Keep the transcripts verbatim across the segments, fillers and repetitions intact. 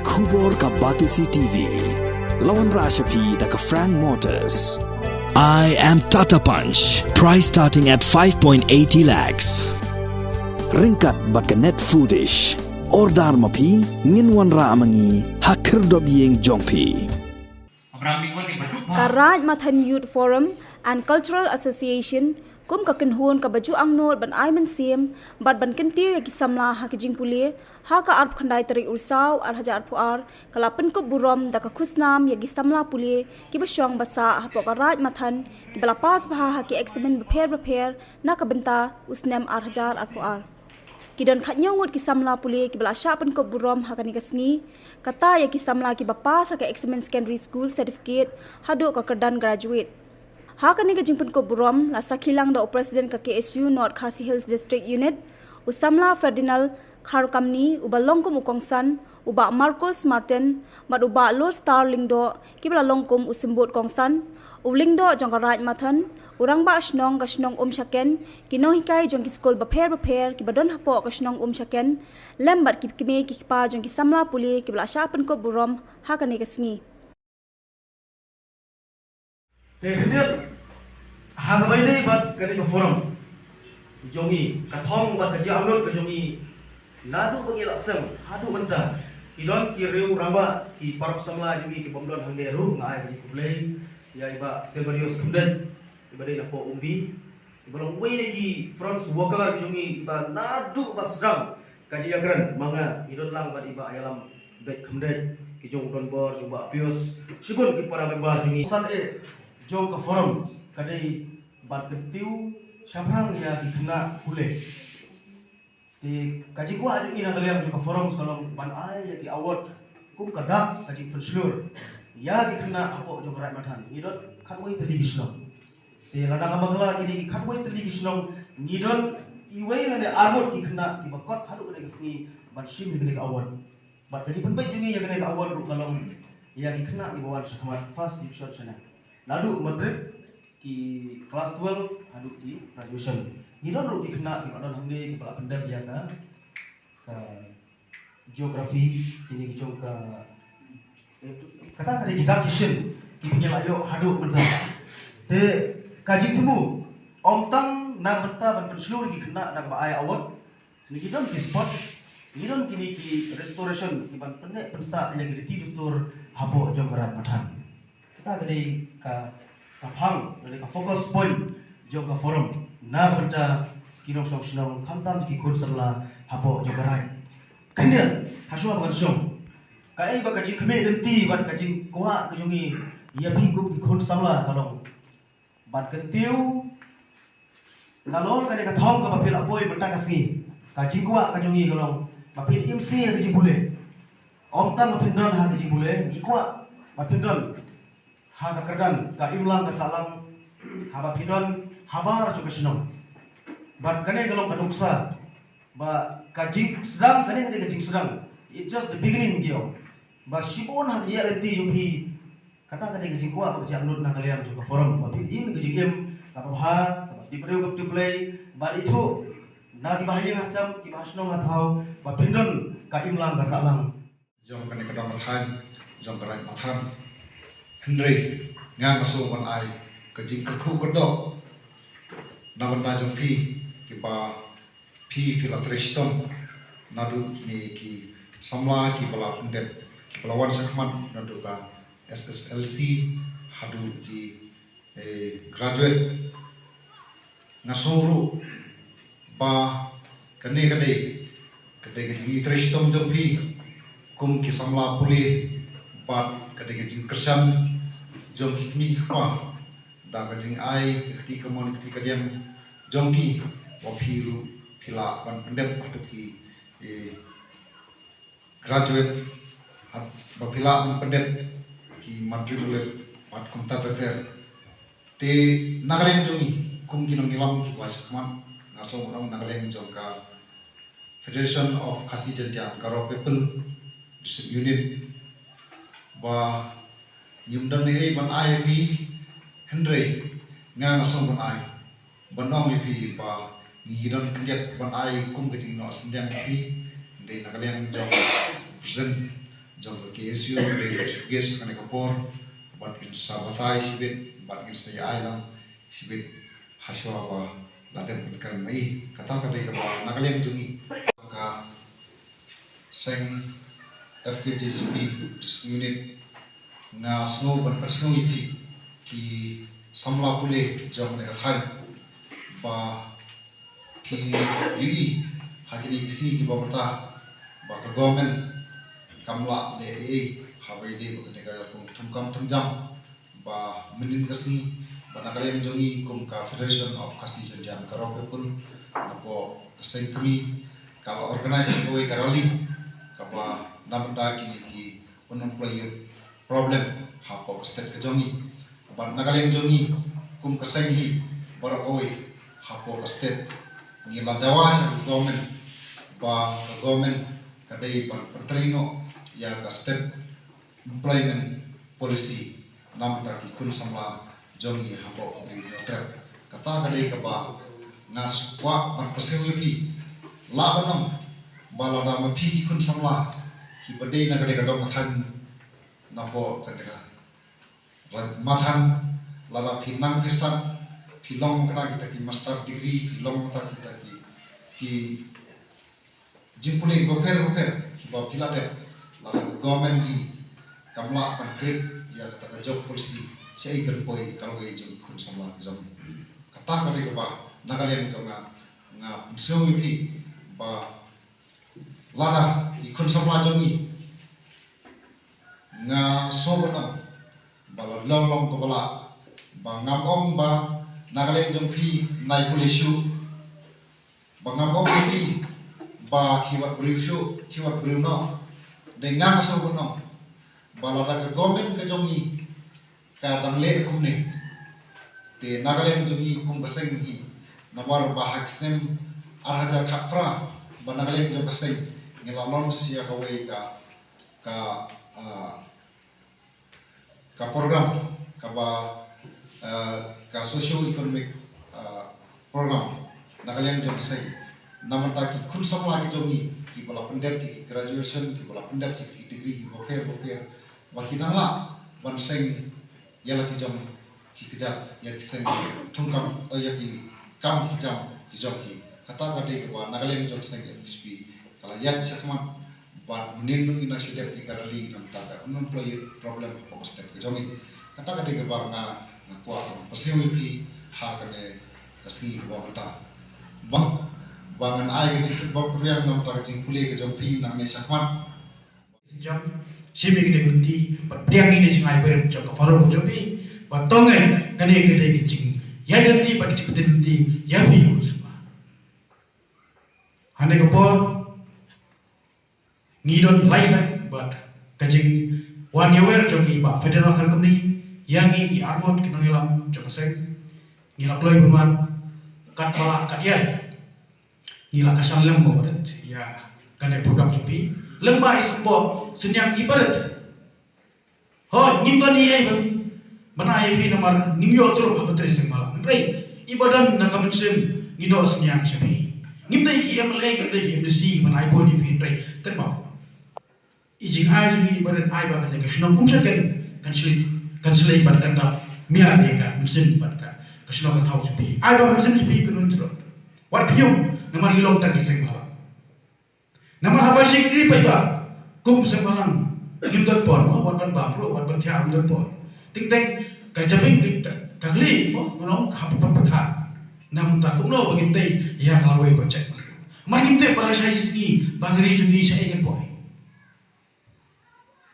Khubor ka Batesi T V. La wanrah sha phi da ka Frank Motors. I am Tata Punch. Price starting at five point eighty lakhs. Ryngkat bad ka Net Foodish. Order ma phi, ngin wanrah ma ngi ha khyrdop ïing jong phi. Ka Raid Mathan Youth Forum and Cultural Association kum ka kynhun kaba ju angnud ban ai mynsiem bad ban kyntiew ïa ki samla ha ki jingpule ha ka arphew khyndai tarik Risaw ar hajar arphew ar ka la pynkup burom da ka khusnam ïa ki samla pule kiba shong ba sah hapoh ka Raid Mathan kiba la pass bha ha ki eksamin bapher bapher na ka bynta u snem ar hajar arphew ar. Ki don khatñiew ngut ki samla pule kiba la shah pynkup burom ha kane ka sngi, kata ïa ki samla kiba pass ha ka eksamin secondary school certificate haduh ka kyrdan graduate. Ha kane ka jingpynkup burom la sakhi lang da u President ka K S U North Khasi Hills District Unit, u samla Ferdinand Kharkamni uba long kum u kongsan, u Bah Marcos Martin bad u Bah Lord Star Lyngdoh kiba la long kum u symbud kongsan, u Lyngdoh jong ka Raid Mathan, u Rangbah Shnong ka shnong Umshaken, ki nonghikai jong ki skul bapher bapher kiba don hapoh ka shnong Umshaken, lem bad ki kmie ki kpa jong ki samla pule kiba la shah pynkup burom ha kane ka sngi. Te khyndiat ha kaba ïadei bad kane ka forum jong ngi, ka thong bad ka jingangnud ka jong ngi, naduh ba ngi la seng haduh mynta, ki don ki riew rangbah, ki paralok samla jong ngi ki bym don hangne ruh, nga ai ka jingkhublei ïa i Bah Silverius Khymdeit iba dei napoh Umbi, iba long uwei na ki front worker ka jong ngi, iba naduh ba sdang ka jingïakren ma nga, ngi don lang bad i Bah Ïalam Beit Khymdeit, ki jong u donbor jong Bah Pius, shibun ki para member jong ngi. San eh jong ka forum ka dei ban kyntiew shaphrang ïa ki khynnah pule. Te ka jingkwah jong ngi na ka liang jong ka forum ka long ban ai ïa ki award kum ka dak ka jingpynshlur ïa ki khynnah hapoh jong ka Raid Mathan. Ngi don khatwei tylli ki shnong. Te lada ngam bakla, kine ki khatwei tylli ki shnong ngi don iwei lane arngut ki khynnah kiba kot haduh kane ka sngi ban shim ïa kane ka award. Bad ka jingpynbeit jong ngi ïa kane ka award ruh ka long ïa ki khynnah kiba wan shakhmat first division shane, naduh matric, ki class twelve haduh ki graduation. Ngi don ruh ki khynnah kiba don hangne kiba la pyndep ïa ka, ka geography, kine ki jong ka, kata ka dei ki dak ki shin kiba ngi la ïoh haduh mynta. Te ka jingthmu ym tang na ka bynta ban pynshlur ïa ki khynnah da kaba ai award, ngi don ki sport, ngi don kine ki restoration kiban pynneh pynsah ïa ki riti dustur hapoh jong ka Raid Mathan. Kata ka dei ka, ka phang, ka dei ka focus point jong ka forum na ka bynta ki nongshong shnong, khamtam ki khun samla hapoh jong ka raid. Khyndiat, ha shuwa ba ngan shong, kaei ba ka jingkhmih lynti bad ka jingkwah ka jong ngi ïa phi kum ki khun samla ka long ban kyntiew nalor kane ka thong kaba phi la poi mynta ka sngi. Ka jingkwah ka jong ngi ka long ba phin im sih ha ka jingpule. Ym tang ba phin don ha ka jingpule, ngi kwah ba phin don ha ka kyrdan ka imlang ka sahlang, haba phi don habar jong ka shnong. Bad kane ka long ka nuksa ba ka jingsdang, kane ka dei ka jingsdang. It's just the beginning, ngi ong. Ba shibun ha ka jingïaid lynti jong phi, kata ka dei ka jingkwah bad ka jingangnud na ka liang jong ka forum ba phin im ka jingim kaba bha, kaba tip briew kaba tip Blei, bad ithuh na kiba ha ïing ha sem, kiba ha shnong ha thaw, ba phin don ka imlang ka sahlang jong kane ka dong ka thaiñ jong ka Raid Mathan. Hynrei nga, nga sngew ban ai ka jingkyrkhu kyrdoh na bynta jong phi, kiba phi, phi la trei shitom naduh kine ki samla kiba la pyndep, kiba la wan shakhmat naduh ka S S L C haduh ki, eh, graduate. Nga sngew ruh ba kane ka dei, ka dei ka jingtrei shitom jong phi kum ki samla pule, bad ka dei ka jingkyrshan jong ki kmie ki kpa da ka jingai ka kti kamon ka kti kadiang jong ki, ba phi ruh phi lah ban pyndep haduh ki, eh, graduate, ha, ba phi lah ban pyndep ki matriculate bad kumta ter ter. Te na ka liang jong ngi kum ki nongïalam kiba shakhmat, nga sngew ban ong na ka liang jong ka Federation of Khasi Jaiñtia Garo People District Unit, ba ngim don ei ei ban ai ïa phi, hynrei nga, nga sngew ban ai, ban ong ïa phi ba ngi don khyndiat ban ai kum ka jingnoh synñiang ïa phi. Dei na ka liang jong President jong ka K S U, ka dei ka chief guest kane ka por, bad ngin sa batai shibit, bad ngin sa ïa ai lang shibit, hashwa ba la dep ban kren ma i. Kata ka dei kaba na ka liang jong i. Ka seng F K J G P District Unit, nga sngew ban pynsngew ïa phi ki samla pule jong kane ka thaiñ ba phi ïohi ha kine ki sngi kiba mynta ba ka government kam lah leh ei ei haba ïadei bad kane ka rukom thungkam thungjam. Ba mynnin ka sngi ba na ka liang jong ngi kum ka Federation of Khasi Jaintia Garo People, napoh ka seng kmie, ka la organize kawei ka rally kaba na bynta kine ki unemployed problem hapoh ka state ka jong ngi. Bad na ka liang jong ngi kum ka seng hi baroh kawei hapoh ka state, ngi la dawa sha ka government ba ka government ka dei ban pyntrei noh ïa ka state employment policy na bynta ki khun samla jong ngi hapoh ka Ri Hynñiewtrep. Kata ka dei kaba nga kwah ban pynsngew ïa phi. Lah ban ong ba lada ma phi ki khun samla kiba dei na ka dei ka dong ka thaiñ napoh ka dei ka Rajmaithan, lada phi nang phi stad, phi long kata kita ki master degree, phi long kata kita ki ki jingpule bapher bapher kiba phi la dep, lada ka government hi kam lah ban create ïa kata ka job policy, shaei kan poi ka lawei jong khun samla jong ngi. Kata ka dei kaba na ka liang jong nga, nga pynsngew ïa phi ba lada ki khun samla jong ngi, nga sngewbha ba la long long kaba lah, ba ngam ong ba na ka liang jong phi nai pule shuh, ba ngam ong ïa phi ba ki wat briew shuh, ki wat briew noh. Dei nga sngewbha ba lada ka government ka jong ngi ka dang leh kumne, te na ka liang jong ngi kum ka seng hi, namar ba ha ka snem ar hajar khatphra ba na ka liang jong ka seng ngi la launch ïa kawei ka, ka, ah, ka program kaba, ah, ka socio economic, ah, program na ka liang jong ka seng. Na bynta ki khun samla ki jong ngi kiba la pyndep ki graduation, kiba la pyndep ki degree kiba pher bapher, ba ki nang lah ban seng ïa la ki jong ki kjat, ïa ki seng thungkam, eh, ïa ki kam ki jam ki jong ki. Kata ka dei kaba na ka liang jong ka seng F K J P ka la ïaid shakhmat bad mynnin ngi nang shu dep ïa ka rally na bynta ka unemployed problem hapoh ka state ka jong ngi. Kata ka dei kaba nga, nga kwah ban pynsngew ïa phi ha kane ka sngi kaba mynta. Bang ba ngan ai ka jingkyrpad riang na bynta ka jingpule ka jong phi nangne shakhmat. Jam, shim ïa kane ka lynti bad pdiang ïa kane ka jingai barit jong ka forum jong phi. Bad tang eh kane ka dei ka jingïaid lynti bad ka jingpyntip lynti ïa phi. Ha kane ka por ngi don lai sien bad ka jingwan ïawer jong i Bah Ferdinand Kharkhamni ïa ngi ki arngut ki nongïalam jong ka seng. Ngi la kloi bymman katba lah kat ïa ngi la kyrshan lem ba barit ïa kane program jong phi. Lem bad i symboh synñiang i barit. Hooid, ngim don ei ei ban ai ïa phi namar ngim ïoh jrong haba trei seng bhalang. Hynrei i ba don na ka mynsiem ngi noh synñiang sha phi. Ngim dei ki M L A, ngim dei ki M D C ban ai bor ïa phi, hynrei kynmaw, i jingai jong ngi i barit, ai ba kane ka shnong Umshaken kan shlei, kan shlei bad kan dap miar ïa ka mynsiem bad ka, ka shnong ka thaw jong phi. Ai ba ka mynsiem jong phi kan ym jrong. Wat khñium namar ngi long tang ki seng bhalang. Namar haba shakri paidbah kum seng bhalang ngim don por mo, wat ban bam ruh, wat ban thiah ruh ngim don por. Teng teng ka jabieng ka, ka, ka khlieh mo, ngan ong ka hap ban pyrthat. Namar kumno ba ngin tei ïa ka lawei ban check ban riew. Namar ngim tip ba la shai shi sngi ba ka ri jong ngi shaei kan poi.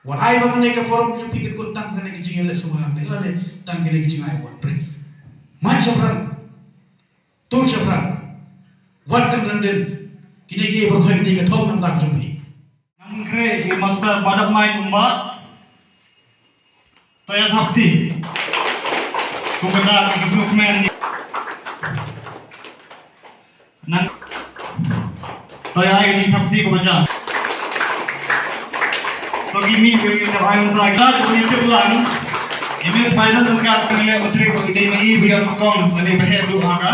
Wat ai ba kane ka forum jong phi kan kut tang kane ka jingïaleh sngewbha ne lane tang kane ka jingai wat prik. Mait shaphrang. Tur shaphrang. Wat kynran dien. Kine ki baroh ki dei ka thong nangta ka jong phi. Nang khreh i Master Badap Mai Umba. To ïa thap kti. Kum kata ki sngewkmen. Nang To ïa ai ka jingthap kti kaba jam. To ki mih ba ki dep ai mynta ki dei ba ki tip lang. I Miss Final ryngkat ka ngi leh matrik ba ki dei ma i ba ïa ka kong ka dei ba heh duh ha ka.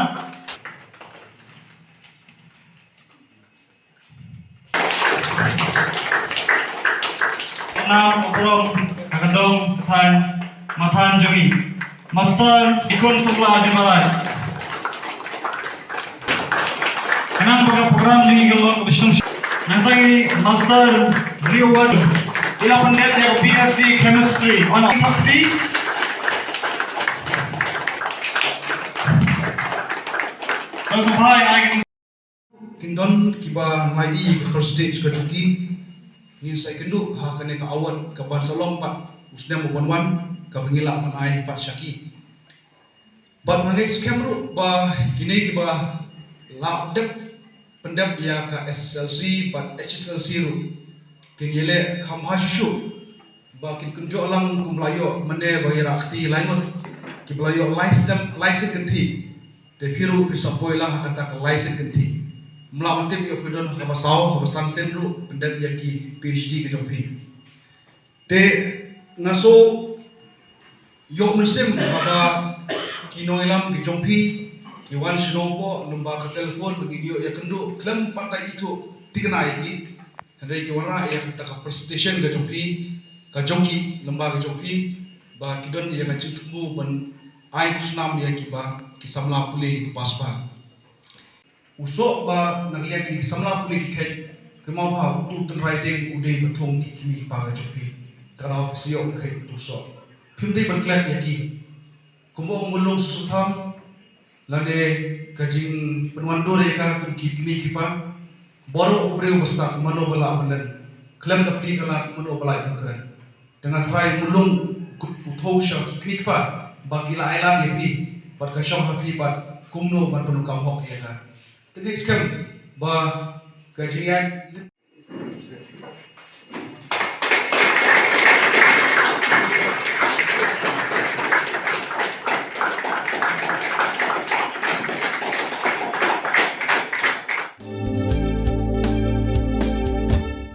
Nam Obrong, ka dong ka thaiñ Mathan jong ngi. Master Ikon Sukla Jumbarai. Ka nang ba ka program jong ngi ka long ka ba shnong. Nangta ngi Master Rieward. Ïa pyndet ïa ka B S C Chemistry. Ono thakti. Ka sngewbha ai. Kin don kiba ngi ïohi ka first stage ka jong ki. Ngin sa ïakynduh ha kane ka award ka ban sa long pat u snem u ban wan, kaba ngi lah ban ai pat sha ki. Bad nga ngeit skhem ruh ba kine kiba lah dep pyndep ïa ka S S L C bad H S L C ruh kin ïaleh kham bha shuh shuh. Ba kin kynjoh lang kum ba la ïoh mynne ba ïa rah kti lai ngut. Kiba la ïoh lai snem, lai sien kynthih. Te phi ruh phin sa poi lang ha kata ka lai sien kynthih. Ym lah ban tip, ïoh phi don ha kaba saw, ha kaba san sien ruh pyndep ïa ki P H D ka jong phi. Te nga sngew ïoh mynsiem haba ki nongïalam ki jong phi ki wan shano hapoh lyngba ka telephone ba ngin ïoh ïakynduh khlem pat da ithuh thikna ïa ki. Hynrei ki wanrah ïa kata ka presentation ka jong phi, ka jong ki, lyngba ka jong phi, ba ki don ïa ka jingthmu ban ai khusnam ïa kiba ki samla pule kiba pass ba. U soh ba na ka liang ki samla pule ki khet, ki mawbha utu u tynrai dieng u dei ba thung ki kmie ki kpa ka jong phi. Ka daw ki shu ïoh khet utu u soh. Phim dei ban klet ïa ki. Kumba ong u Mulung Susutham, lane ka jingpynwandur ïa ka kum ki kmie ki kpa. Baroh u briew ba stad, mano ba lah ban len. Khlem da plie ka lad, mano ba lah ban kren. Te nga tharai u Mulung u thew sha ki kmie ki kpa ba ki la ailad ïa phi bad ka shong ha phi bad kumno ban pyndonkam hok ïa ka. Te nga ngeit skhem ba ka jingïaid